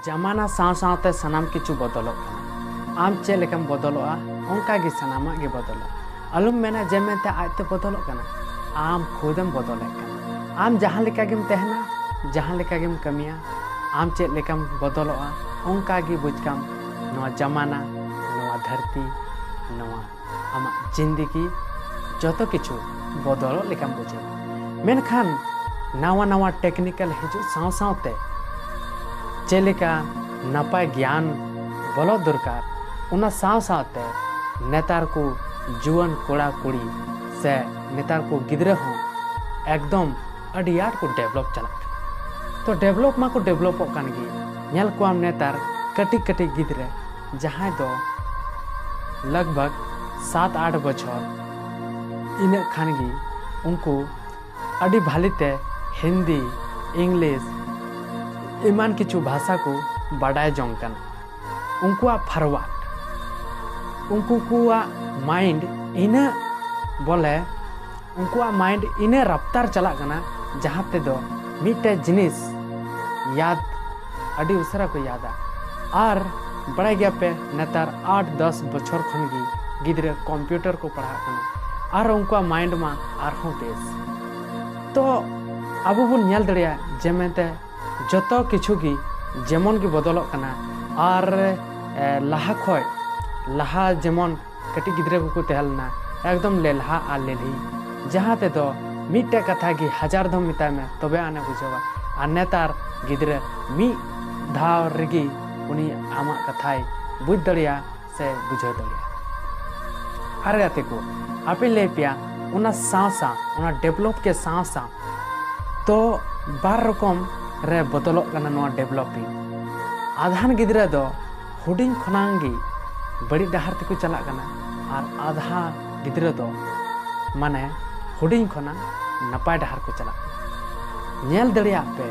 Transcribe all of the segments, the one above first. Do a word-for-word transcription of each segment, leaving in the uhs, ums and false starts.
ᱡᱟᱢᱟᱱᱟ ᱥᱟᱶ ᱥᱟᱶᱛᱮ ᱥᱟᱱᱟᱢ ᱠᱤᱪᱷᱩ ᱵᱚᱫᱚᱞᱚᱜ ᱠᱟᱱᱟ᱾ ᱟᱢ ᱪᱮᱫ ᱞᱮᱠᱟᱢ ᱵᱚᱫᱚᱞᱚᱜᱼᱟ, ᱚᱱᱠᱟ ᱜᱮ ᱥᱟᱱᱟᱢᱟᱜ ᱜᱮ ᱵᱚᱫᱚᱞᱚᱜᱼᱟ᱾ ᱟᱞᱚᱢ ᱢᱮᱱᱟ ᱡᱮ ᱢᱮᱱᱛᱮ ᱟᱡᱛᱮ ᱵᱚᱫᱚᱞᱚᱜ ᱠᱟᱱᱟ, ᱟᱢ ᱠᱷᱩᱫᱮᱢ ᱵᱚᱫᱚᱞᱮᱫ ᱠᱟᱱᱟ᱾ ᱟᱢ ᱡᱟᱦᱟᱸ ᱞᱮᱠᱟ ᱜᱮᱢ ᱛᱟᱦᱮᱱᱟ, ᱡᱟᱦᱟᱸ ᱞᱮᱠᱟ ᱜᱮᱢ ᱠᱟᱹᱢᱤᱭᱟ, ᱟᱢ ᱪᱮᱫ ᱞᱮᱠᱟᱢ ᱵᱚᱫᱚᱞᱚᱜᱼᱟ, ᱚᱱᱠᱟ ᱜᱮ ᱵᱩᱡᱽ ᱠᱟᱢ ᱱᱚᱣᱟ ᱡᱟᱢᱟᱱᱟ, ᱱᱚᱣᱟ ᱫᱷᱟᱹᱨᱛᱤ, ᱱᱚᱣᱟ ᱟᱢᱟᱜ ᱡᱤᱱᱫᱮᱜᱤ, ᱡᱚᱛᱚ ᱠᱤᱪᱷᱩ ᱵᱚᱫᱚᱞᱚᱜ ᱞᱮᱠᱟᱢ ᱵᱩᱡᱷᱟᱹᱣᱟ᱾ ᱢᱮᱱᱠᱷᱟᱱ ᱱᱟᱣᱟ ᱱᱟᱣᱟ ᱴᱮᱠᱱᱤᱠᱮᱞ ᱦᱤᱡᱩᱜ ᱥᱟᱶ ᱥᱟᱶᱛᱮ ᱪᱮᱫ ᱞᱮᱠᱟ ᱱᱟᱯᱟᱭ ᱜᱮᱭᱟᱱ ᱵᱚᱞᱚᱜ ᱫᱚᱨᱠᱟᱨ, ᱚᱱᱟ ᱥᱟᱶ ᱥᱟᱶᱛᱮ ᱱᱮᱛᱟᱨ ᱠᱚ ᱡᱩᱣᱟᱹᱱ ᱠᱚᱲᱟ ᱠᱩᱲᱤ ᱥᱮ ᱱᱮᱛᱟᱨ ᱠᱚ ᱜᱤᱫᱽᱨᱟᱹ ᱦᱚᱸ ᱮᱠᱫᱚᱢ ᱟᱹᱰᱤ ᱟᱸᱴ ᱠᱚ ᱰᱮᱵᱷᱞᱚᱯ ᱪᱟᱞᱟᱜ ᱠᱟᱱᱟ᱾ ᱛᱚ ᱰᱮᱵᱷᱞᱚᱯ ᱢᱟᱠᱚ ᱰᱮᱵᱷᱞᱚᱯᱚᱜ ᱠᱟᱱ ᱜᱮ, ᱧᱮᱞ ᱠᱚᱣᱟᱢ ᱱᱮᱛᱟᱨ ᱠᱟᱹᱴᱤᱡ ᱠᱟᱹᱴᱤᱡ ᱜᱤᱫᱽᱨᱟᱹ ᱡᱟᱦᱟᱸᱭ ᱫᱚ ᱞᱟᱜᱽ ᱵᱷᱟᱜᱽ ᱥᱟᱛ ᱟᱴ ᱵᱚᱪᱷᱚᱨ, ᱤᱱᱟᱹᱜ ᱠᱷᱟᱱ ᱜᱮ ᱩᱱᱠᱩ ᱟᱹᱰᱤ ᱵᱷᱟᱞᱮ ᱛᱮ ᱦᱤᱱᱫᱤ, ᱤᱝᱞᱤᱥ ᱮᱢᱟᱱ ᱠᱤᱪᱷᱩ ᱵᱷᱟᱥᱟ ᱠᱚ ᱵᱟᱰᱟᱭ ᱡᱚᱝ ᱠᱟᱱᱟ᱾ ᱩᱱᱠᱩᱣᱟᱜ ᱯᱷᱟᱨᱣᱟᱨᱰ, ᱩᱱᱠᱩ ᱠᱚᱣᱟᱜ ᱢᱟᱭᱤᱱᱰ ᱤᱱᱟᱹᱜ, ᱵᱚᱞᱮ ᱩᱱᱠᱩᱣᱟᱜ ᱢᱟᱭᱤᱱᱰ ᱤᱱᱟᱹᱜ ᱨᱟᱯᱛᱟᱨ ᱪᱟᱞᱟᱜ ᱠᱟᱱᱟ, ᱡᱟᱦᱟᱸ ᱛᱮᱫᱚ ᱢᱤᱫᱴᱮᱡ ᱡᱤᱱᱤᱥ ᱭᱟᱫ ᱟᱹᱰᱤ ᱩᱥᱟᱹᱨᱟ ᱠᱚ ᱭᱟᱫᱟ᱾ ᱟᱨ ᱵᱟᱲᱟᱭ ᱜᱮᱭᱟ ᱯᱮ, ᱱᱮᱛᱟᱨ ᱟᱴ ᱫᱚᱥ ᱵᱚᱪᱷᱚᱨ ᱠᱷᱚᱱ ᱜᱮ ᱜᱤᱫᱽᱨᱟᱹ ᱠᱚᱢᱯᱤᱭᱩᱴᱟᱨ ᱠᱚ ᱯᱟᱲᱦᱟᱜ ᱠᱟᱱᱟ, ᱟᱨ ᱩᱱᱠᱩᱣᱟᱜ ᱢᱟᱭᱤᱱᱰ ᱢᱟ ᱟᱨᱦᱚᱸ ᱵᱮᱥ᱾ ᱛᱚ ᱟᱵᱚ ᱵᱚᱱ ᱧᱮᱞ ᱫᱟᱲᱮᱭᱟᱜᱼᱟ ᱡᱮ ᱢᱮᱱᱛᱮ ᱡᱚᱛᱚ ᱠᱤᱪᱷᱩ ᱜᱮ ᱡᱮᱢᱚᱱ ᱜᱮ ᱵᱚᱫᱚᱞᱚᱜ ᱠᱟᱱᱟ᱾ ᱟᱨ ᱮ, ᱞᱟᱦᱟ ᱠᱷᱚᱡ, ᱞᱟᱦᱟ ᱡᱮᱢᱚᱱ ᱠᱟᱹᱴᱤᱡ ᱜᱤᱫᱽᱨᱟᱹ ᱠᱚᱠᱚ ᱛᱟᱦᱮᱸ ᱞᱮᱱᱟ, ᱮᱠᱫᱚᱢ ᱞᱮᱞᱦᱟ ᱟᱨ ᱞᱮᱞᱦᱤ, ᱡᱟᱦᱟᱸ ᱛᱮᱫᱚ ᱢᱤᱫᱴᱮᱡ ᱠᱟᱛᱷᱟ ᱜᱮ ᱦᱟᱡᱟᱨ ᱫᱷᱚᱢ ᱢᱮᱛᱟᱭ ᱢᱮ, ᱛᱚᱵᱮ ᱟᱱᱮ ᱵᱩᱡᱷᱟᱹᱣᱟ᱾ ᱟᱨ ᱱᱮᱛᱟᱨ ᱜᱤᱫᱽᱨᱟᱹ ᱢᱤᱫ ᱫᱷᱟᱣ ᱨᱮᱜᱮ ᱩᱱᱤ ᱟᱢᱟᱜ ᱠᱟᱛᱷᱟᱭ ᱵᱩᱡᱽ ᱫᱟᱲᱮᱭᱟᱜᱼᱟ ᱥᱮ ᱵᱩᱡᱷᱟᱹᱣ ᱫᱟᱲᱮᱭᱟᱜᱼᱟ᱾ ᱟᱨ ᱜᱟᱛᱮ ᱠᱚ, ᱟᱯᱮ ᱞᱟᱹᱭ ᱯᱮᱭᱟ, ᱚᱱᱟ ᱥᱟᱶ ᱥᱟᱶ, ᱚᱱᱟ ᱰᱮᱵᱷᱞᱚᱯ ᱠᱮ ᱥᱟᱶ ᱥᱟᱶ ᱛᱚ ᱵᱟᱨ ᱨᱚᱠᱚᱢ ᱨᱮ ᱵᱚᱫᱚᱞᱚᱜ ᱠᱟᱱᱟ ᱱᱚᱣᱟ ᱰᱮᱵᱷᱞᱚᱯᱤᱝ᱾ ᱟᱫᱷᱟᱱ ᱜᱤᱫᱽᱨᱟᱹ ᱫᱚ ᱦᱩᱰᱤᱧ ᱠᱷᱚᱱᱟᱝ ᱜᱮ ᱵᱟᱹᱲᱤᱡ ᱰᱟᱦᱟᱨ ᱛᱮᱠᱚ ᱪᱟᱞᱟᱜ ᱠᱟᱱᱟ, ᱟᱨ ᱟᱫᱷᱟ ᱜᱤᱫᱽᱨᱟᱹ ᱫᱚ ᱢᱟᱱᱮ ᱦᱩᱰᱤᱧ ᱠᱷᱚᱱᱟᱜ ᱱᱟᱯᱟᱭ ᱰᱟᱦᱟᱨ ᱠᱚ ᱪᱟᱞᱟᱜ ᱠᱟᱱᱟ᱾ ᱧᱮᱞ ᱫᱟᱲᱮᱭᱟᱜ ᱯᱮ,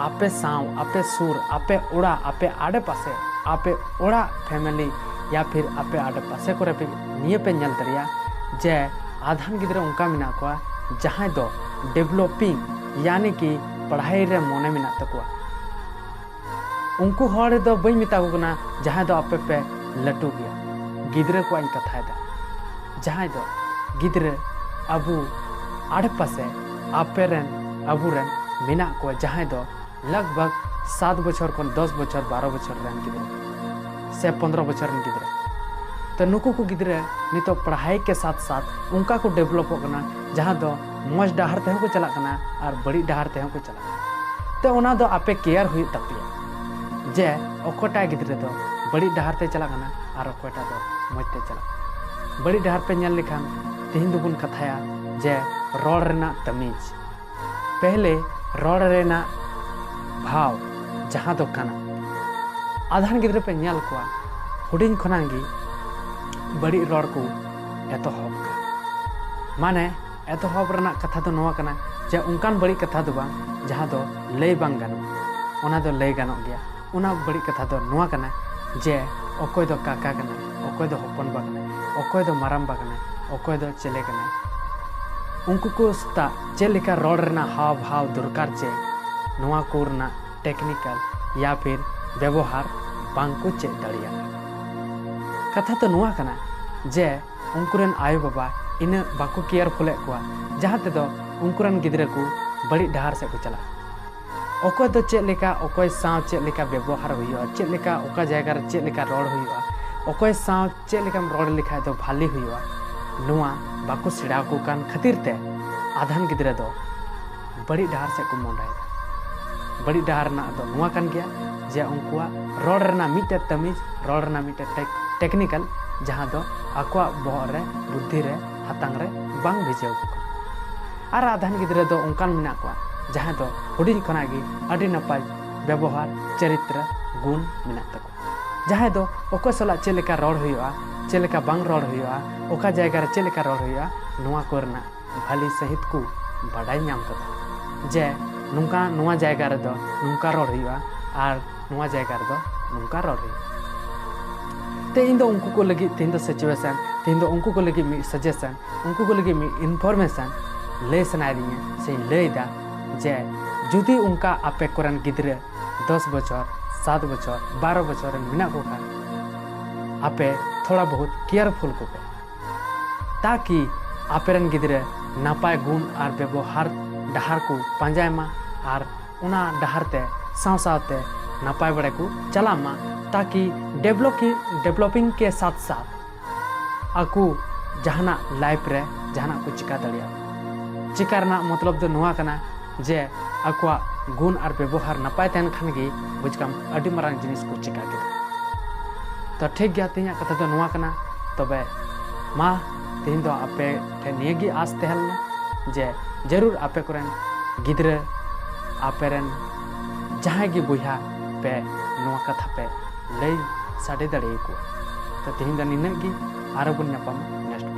ᱟᱯᱮ ᱥᱟᱶ, ᱟᱯᱮ ᱥᱩᱨ, ᱟᱯᱮ ᱚᱲᱟᱜ, ᱟᱯᱮ ᱟᱰᱮ ᱯᱟᱥᱮ, ᱟᱯᱮ ᱚᱲᱟᱜ ᱯᱷᱮᱢᱮᱞᱤ ᱭᱟ ᱯᱷᱤᱨ ᱟᱯᱮ ᱟᱰᱮ ᱯᱟᱥᱮ ᱠᱚᱨᱮ ᱯᱮ, ᱱᱤᱭᱟᱹ ᱯᱮ ᱧᱮᱞ ᱫᱟᱲᱮᱭᱟᱜᱼᱟ ᱡᱮ ᱟᱫᱷᱟᱱ ᱜᱤᱫᱽᱨᱟᱹ ᱚᱱᱠᱟ ᱢᱮᱱᱟᱜ ᱠᱚᱣᱟ ᱡᱟᱦᱟᱸᱭ ᱫᱚ ᱰᱮᱵᱷᱞᱚᱯᱤᱝ ᱭᱟᱱᱤ ᱠᱤ ᱯᱟᱲᱦᱟᱭ ᱨᱮ ᱢᱚᱱᱮ ᱢᱮᱱᱟᱜ ᱛᱟᱠᱚᱣᱟ, ᱩᱱᱠᱩ ᱦᱚᱲ ᱫᱚ ᱵᱟᱹᱧ ᱢᱮᱛᱟ ᱠᱚ ᱠᱟᱱᱟ ᱡᱟᱦᱟᱸᱭ ᱫᱚ ᱟᱯᱮ ᱯᱮ ᱞᱟᱹᱴᱩ ᱜᱮᱭᱟ, ᱜᱤᱫᱽᱨᱟᱹ ᱠᱚᱣᱟᱜ ᱤᱧ ᱠᱟᱛᱷᱟᱭᱮᱫᱟ᱾ ᱡᱟᱦᱟᱸᱭ ᱫᱚ ᱜᱤᱫᱽᱨᱟᱹ ᱟᱵᱚ ᱟᱲᱮᱯᱟᱥᱮ ᱟᱯᱮ ᱨᱮᱱ ᱟᱵᱚ ᱨᱮᱱ ᱢᱮᱱᱟᱜ ᱠᱚᱣᱟ, ᱡᱟᱦᱟᱸᱭ ᱫᱚ ᱞᱟᱜᱽ ᱵᱷᱟᱜᱽ ᱥᱟᱛ ᱵᱚᱪᱷᱚᱨ ᱠᱷᱚᱱ ᱫᱚᱥ ᱵᱚᱪᱷᱚᱨ, ᱵᱟᱨᱚ ᱵᱚᱪᱷᱚᱨ ᱨᱮᱱ ᱜᱤᱫᱽᱨᱟᱹ ᱥᱮ ᱯᱚᱱᱫᱽᱨᱚ ᱵᱚᱪᱷᱚᱨ ᱨᱮᱱ ᱜᱤᱫᱽᱨᱟᱹ᱾ ᱛᱚ ᱱᱩᱠᱩ ᱠᱚ ᱜᱤᱫᱽᱨᱟᱹ ᱱᱤᱛᱚᱜ ᱯᱟᱲᱦᱟᱭ ᱠᱮ ᱥᱟᱛ ᱥᱟᱛ ᱚᱱᱠᱟ ᱠᱚ ᱰᱮᱵᱷᱞᱚᱯᱚᱜ ᱠᱟᱱᱟ, ᱡᱟᱦᱟᱸ ᱫᱚ ᱢᱚᱡᱽ ᱰᱟᱦᱟᱨ ᱛᱮᱦᱚᱸ ᱠᱚ ᱪᱟᱞᱟᱜ ᱠᱟᱱᱟ ᱟᱨ ᱵᱟᱹᱲᱤᱡ ᱰᱟᱦᱟᱨ ᱛᱮᱦᱚᱸ ᱠᱚ ᱪᱟᱞᱟᱜ ᱠᱟᱱᱟ᱾ ᱛᱚ ᱚᱱᱟ ᱫᱚ ᱟᱯᱮ ᱠᱮᱭᱟᱨ ᱦᱩᱭᱩᱜ ᱛᱟᱯᱮᱭᱟ ᱡᱮ ᱚᱠᱚᱭᱴᱟᱜ ᱜᱤᱫᱽᱨᱟᱹ ᱫᱚ ᱵᱟᱹᱲᱤᱡ ᱰᱟᱦᱟᱨ ᱛᱮ ᱪᱟᱞᱟᱜ ᱠᱟᱱᱟ ᱟᱨ ᱚᱠᱚᱭᱴᱟᱜ ᱫᱚ ᱢᱚᱡᱽ ᱛᱮ ᱪᱟᱞᱟᱜ ᱠᱟᱱᱟ᱾ ᱵᱟᱹᱲᱤᱡ ᱰᱟᱦᱟᱨ ᱯᱮ ᱧᱮᱞ ᱞᱮᱠᱷᱟᱱ ᱛᱮᱦᱮᱧ ᱫᱚᱵᱚᱱ ᱠᱟᱛᱷᱟᱭᱟ ᱡᱮ ᱨᱚᱲ ᱨᱮᱱᱟᱜ ᱛᱟᱢᱤᱡᱽ, ᱯᱮᱦᱞᱮ ᱨᱚᱲ ᱨᱮᱱᱟᱜ ᱵᱷᱟᱣ ᱡᱟᱦᱟᱸ ᱫᱚ ᱠᱟᱱᱟ᱾ ᱟᱫᱷᱟᱱ ᱜᱤᱫᱽᱨᱟᱹ ᱯᱮ ᱧᱮᱞ ᱠᱚᱣᱟ ᱦᱩᱰᱤᱧ ᱠᱷᱚᱱᱟᱜ ᱜᱮ ᱵᱟᱹᱲᱤᱡ ᱨᱚᱲ ᱠᱚ ᱮᱛᱚᱦᱚᱵ ᱠᱟᱜᱼᱟ᱾ ᱢᱟᱱᱮ ᱮᱛᱚᱦᱚᱵ ᱨᱮᱱᱟᱜ ᱠᱟᱛᱷᱟ ᱫᱚ ᱱᱚᱣᱟ ᱠᱟᱱᱟ ᱡᱮ ᱚᱱᱠᱟᱱ ᱵᱟᱹᱲᱤᱡ ᱠᱟᱛᱷᱟ ᱫᱚ ᱵᱟᱝ ᱡᱟᱦᱟᱸ ᱫᱚ ᱞᱟᱹᱭ ᱵᱟᱝ ᱜᱟᱱᱚᱜᱼᱟ, ᱚᱱᱟ ᱫᱚ ᱞᱟᱹᱭ ᱜᱟᱱᱚᱜ ᱜᱮᱭᱟ᱾ ᱚᱱᱟ ᱵᱟᱹᱲᱤᱡ ᱠᱟᱛᱷᱟ ᱫᱚ ᱱᱚᱣᱟ ᱠᱟᱱᱟ ᱡᱮ ᱚᱠᱚᱭ ᱫᱚ ᱠᱟᱠᱟ ᱠᱟᱱᱟᱭ, ᱚᱠᱚᱭ ᱫᱚ ᱦᱚᱯᱚᱱ ᱵᱟ ᱠᱟᱱᱟᱭ, ᱚᱠᱚᱭ ᱫᱚ ᱢᱟᱨᱟᱝ ᱵᱟ ᱠᱟᱱᱟᱭ, ᱚᱠᱚᱭ ᱫᱚ ᱪᱮᱞᱮ ᱠᱟᱱᱟᱭ, ᱩᱱᱠᱩ ᱠᱚ ᱥᱟᱛᱟᱜ ᱪᱮᱫ ᱞᱮᱠᱟ ᱨᱚᱲ ᱨᱮᱱᱟᱜ ᱦᱟᱣ ᱵᱷᱟᱣ ᱫᱚᱨᱠᱟᱨ ᱪᱮ, ᱱᱚᱣᱟ ᱠᱚ ᱨᱮᱱᱟᱜ ᱴᱮᱠᱱᱤᱠᱟᱞ ᱭᱟ ᱯᱷᱤᱨ ᱵᱮᱵᱚᱦᱟᱨ ᱵᱟᱝ ᱠᱚ ᱪᱮᱫ ᱫᱟᱲᱮᱭᱟᱜ ᱠᱟᱱᱟ᱾ ᱠᱟᱛᱷᱟ ᱫᱚ ᱱᱚᱣᱟ ᱠᱟᱱᱟ ᱡᱮ ᱩᱱᱠᱩ ᱨᱮᱱ ᱟᱭᱳ ᱵᱟᱵᱟ ᱤᱱᱟᱹᱜ ᱵᱟᱠᱚ ᱠᱮᱭᱟᱨᱯᱷᱩᱞᱮᱫ ᱠᱚᱣᱟ, ᱡᱟᱦᱟᱸ ᱛᱮᱫᱚ ᱩᱱᱠᱩ ᱨᱮᱱ ᱜᱤᱫᱽᱨᱟᱹ ᱠᱚ ᱵᱟᱹᱲᱤᱡ ᱰᱟᱦᱟᱨ ᱥᱮᱫ ᱠᱚ ᱪᱟᱞᱟᱜ ᱠᱟᱱᱟ᱾ ᱚᱠᱚᱭ ᱫᱚ ᱪᱮᱫ ᱞᱮᱠᱟ, ᱚᱠᱚᱭ ᱥᱟᱶ ᱪᱮᱫ ᱞᱮᱠᱟ ᱵᱮᱵᱚᱦᱟᱨ ᱦᱩᱭᱩᱜᱼᱟ, ᱪᱮᱫ ᱞᱮᱠᱟ ᱚᱠᱟ ᱡᱟᱭᱜᱟ ᱨᱮ ᱪᱮᱫ ᱞᱮᱠᱟ ᱨᱚᱲ ᱦᱩᱭᱩᱜᱼᱟ, ᱚᱠᱚᱭ ᱥᱟᱶ ᱪᱮᱫ ᱞᱮᱠᱟᱢ ᱨᱚᱲ ᱞᱮᱠᱷᱟᱡ ᱫᱚ ᱵᱷᱟᱞᱮ ᱦᱩᱭᱩᱜᱼᱟ, ᱱᱚᱣᱟ ᱵᱟᱠᱚ ᱥᱮᱬᱟ ᱟᱠᱚ ᱠᱟᱱ ᱠᱷᱟᱹᱛᱤᱨ ᱛᱮ ᱟᱫᱷᱟᱱ ᱜᱤᱫᱽᱨᱟᱹ ᱫᱚ ᱵᱟᱹᱲᱤᱡ ᱰᱟᱦᱟᱨ ᱥᱮᱫ ᱠᱚ ᱢᱚᱦᱰᱟᱭᱮᱫᱟ᱾ ᱵᱟᱹᱲᱤᱡ ᱰᱟᱦᱟᱨ ᱨᱮᱱᱟᱜ ᱫᱚ ᱱᱚᱣᱟ ᱠᱟᱱ ᱜᱮᱭᱟ ᱡᱮ ᱩᱱᱠᱩᱣᱟᱜ ᱨᱚᱲ ᱨᱮᱱᱟᱜ ᱢᱤᱫᱴᱮᱡ ᱛᱟᱹᱢᱤᱡᱽ, ᱨᱚᱲ ᱨᱮᱱᱟᱜ ᱢᱤᱫᱴᱮᱡ ᱴᱮᱠ-, ᱴᱮᱠᱱᱤᱠᱟᱞ, ᱡᱟᱦᱟᱸ ᱫᱚ ᱟᱠᱚᱣᱟᱜ ᱵᱚᱦᱚᱜ ᱨᱮ, ᱵᱩᱫᱽᱫᱷᱤ ᱨᱮ, ᱦᱟᱛᱟᱝ ᱨᱮ ᱵᱟᱝ ᱵᱷᱤᱡᱟᱹᱣ ᱟᱠᱚ ᱠᱟᱱᱟ᱾ ᱟᱨ ᱟᱫᱷᱟᱱ ᱜᱤᱫᱽᱨᱟᱹ ᱫᱚ ᱚᱱᱠᱟᱱ ᱢᱮᱱᱟᱜ ᱠᱚᱣᱟ ᱡᱟᱦᱟᱸᱭ ᱫᱚ ᱦᱩᱰᱤᱧ ᱠᱷᱚᱱᱟᱜ ᱜᱮ ᱟᱹᱰᱤ ᱱᱟᱯᱟᱭ ᱵᱮᱵᱚᱦᱟᱨ, ᱪᱚᱨᱤᱛᱨᱚ, ᱜᱩᱱ ᱢᱮᱱᱟᱜ ᱛᱟᱠᱚᱣᱟ, ᱡᱟᱦᱟᱸᱭ ᱫᱚ ᱚᱠᱚᱭ ᱥᱟᱞᱟᱜ ᱪᱮᱫ ᱞᱮᱠᱟ ᱨᱚᱲ ᱦᱩᱭᱩᱜᱼᱟ, ᱪᱮᱫ ᱞᱮᱠᱟ ᱵᱟᱝ ᱨᱚᱲ ᱦᱩᱭᱩᱜᱼᱟ, ᱚᱠᱟ ᱡᱟᱭᱜᱟ ᱨᱮ ᱪᱮᱫ ᱞᱮᱠᱟ ᱨᱚᱲ ᱦᱩᱭᱩᱜᱼᱟ, ᱱᱚᱣᱟ ᱠᱚᱨᱮᱱᱟᱜ ᱵᱷᱟᱹᱞᱤ ᱥᱟᱹᱦᱤᱫ ᱠᱚ ᱵᱟᱰᱟᱭ ᱧᱟᱢ ᱠᱟᱫᱟ ᱡᱮ ᱱᱚᱝᱠᱟ, ᱱᱚᱣᱟ ᱡᱟᱭᱜᱟ ᱨᱮᱫᱚ ᱱᱚᱝᱠᱟ ᱨᱚᱲ ᱦᱩᱭᱩᱜᱼᱟ ᱟᱨ ᱱᱚᱣᱟ ᱡᱟᱭᱜᱟ ᱨᱮᱫᱚ ᱱᱚᱝᱠᱟ ᱨᱚᱲ ᱦᱩᱭᱩᱜᱼᱟ᱾ ᱛᱮ ᱤᱧ ᱫᱚ ᱩᱱᱠᱩ ᱠᱚ ᱞᱟᱹᱜᱤᱫ ᱛᱮᱦᱮᱧ ᱫᱚ ᱥᱤᱪᱩᱭᱮᱥᱚᱱ, ᱛᱮᱦᱮᱧ ᱫᱚ ᱩᱱᱠᱩ ᱠᱚ ᱞᱟᱹᱜᱤᱫ ᱢᱤᱫ ᱥᱟᱡᱮᱥᱚᱱ, ᱩᱱᱠᱩ ᱠᱚ ᱞᱟᱹᱜᱤᱫ ᱢᱤᱫ ᱤᱱᱯᱷᱚᱨᱢᱮᱥᱚᱱ ᱞᱟᱹᱭ ᱥᱟᱱᱟᱭᱮᱫᱤᱧᱟ ᱥᱮᱧ ᱞᱟᱹᱭᱫᱟ ᱡᱮ ᱡᱩᱫᱤ ᱚᱱᱠᱟ ᱟᱯᱮ ᱠᱚᱨᱮᱱ ᱜᱤᱫᱽᱨᱟᱹ ᱫᱚᱥ ᱵᱚᱪᱷᱚᱨ, ᱥᱟᱛ ᱵᱚᱪᱷᱚᱨ, ᱵᱟᱨᱚ ᱵᱚᱪᱷᱚᱨ ᱨᱮᱱ ᱢᱮᱱᱟᱜ ᱠᱚ ᱠᱷᱟᱱ, ᱟᱯᱮ ᱛᱷᱚᱲᱟ ᱵᱚᱦᱩᱛ careful ᱠᱚᱯᱮ, ᱛᱟᱠᱤ ᱟᱯᱮ ᱨᱮᱱ ᱜᱤᱫᱽᱨᱟᱹ ᱱᱟᱯᱟᱭ ᱜᱩᱱ ᱟᱨ ᱵᱮᱵᱚᱦᱟᱨ ᱰᱟᱦᱟᱨ ᱠᱚ ᱯᱟᱸᱡᱟᱭ ᱢᱟ ᱟᱨ ᱚᱱᱟ ᱰᱟᱦᱟᱨ ᱛᱮ ᱥᱟᱶ ᱥᱟᱶᱛᱮ ᱱᱟᱯᱟᱭ ᱵᱟᱲᱟ ᱠᱚ ᱪᱟᱞᱟᱜ ᱢᱟ, ᱛᱟᱠᱤ developing, developing ᱠᱮ ᱥᱟᱛ ᱥᱟᱛ ᱟᱠᱚ ᱡᱟᱦᱟᱱᱟᱜ life ᱨᱮ ᱡᱟᱦᱟᱱᱟᱜ ᱠᱚ ᱪᱤᱠᱟ ᱫᱟᱲᱮᱭᱟᱜᱼᱟ᱾ ᱪᱤᱠᱟ ᱨᱮᱱᱟᱜ ᱢᱚᱛᱞᱚᱵ ᱫᱚ ᱱᱚᱣᱟ ᱠᱟᱱᱟ ᱡᱮ ᱟᱠᱚᱣᱟᱜ ᱜᱩᱱ ᱟᱨ ᱵᱮᱵᱚᱦᱟᱨ ᱱᱟᱯᱟᱭ ᱛᱟᱦᱮᱱ ᱠᱷᱟᱱ ᱜᱮ, ᱵᱩᱡᱽ ᱠᱟᱢ, ᱟᱹᱰᱤ ᱢᱟᱨᱟᱝ ᱡᱤᱱᱤᱥ ᱠᱚ ᱪᱤᱠᱟ ᱠᱮᱫᱟ᱾ ᱛᱚ ᱴᱷᱤᱠ ᱜᱮᱭᱟ, ᱛᱮᱦᱮᱧᱟᱜ ᱠᱟᱛᱷᱟ ᱫᱚ ᱱᱚᱣᱟ ᱠᱟᱱᱟ᱾ ᱛᱚᱵᱮ ᱢᱟ, ᱛᱮᱦᱮᱧ ᱫᱚ ᱟᱯᱮ ᱴᱷᱮᱱ ᱱᱤᱭᱟᱹ ᱜᱮ ᱟᱥ ᱛᱟᱦᱮᱸ ᱞᱮᱱᱟ ᱡᱮ ᱡᱟᱹᱨᱩᱲ ᱟᱯᱮ ᱠᱚᱨᱮᱱ ᱜᱤᱫᱽᱨᱟᱹ, ᱟᱯᱮ ᱨᱮᱱ ᱡᱟᱦᱟᱸᱭ ᱜᱮ ᱵᱚᱭᱦᱟ ᱯᱮ ᱱᱚᱣᱟ ᱠᱟᱛᱷᱟ ᱯᱮ ᱞᱟᱹᱭ ᱥᱟᱰᱮ ᱫᱟᱲᱮ ᱟᱠᱚᱣᱟ᱾ ᱛᱚ ᱛᱮᱦᱮᱧ ᱫᱚ ᱱᱤᱱᱟᱹᱜ ᱜᱮ, ᱟᱨᱚ ᱵᱚᱱ ᱧᱟᱯᱟᱢᱟ next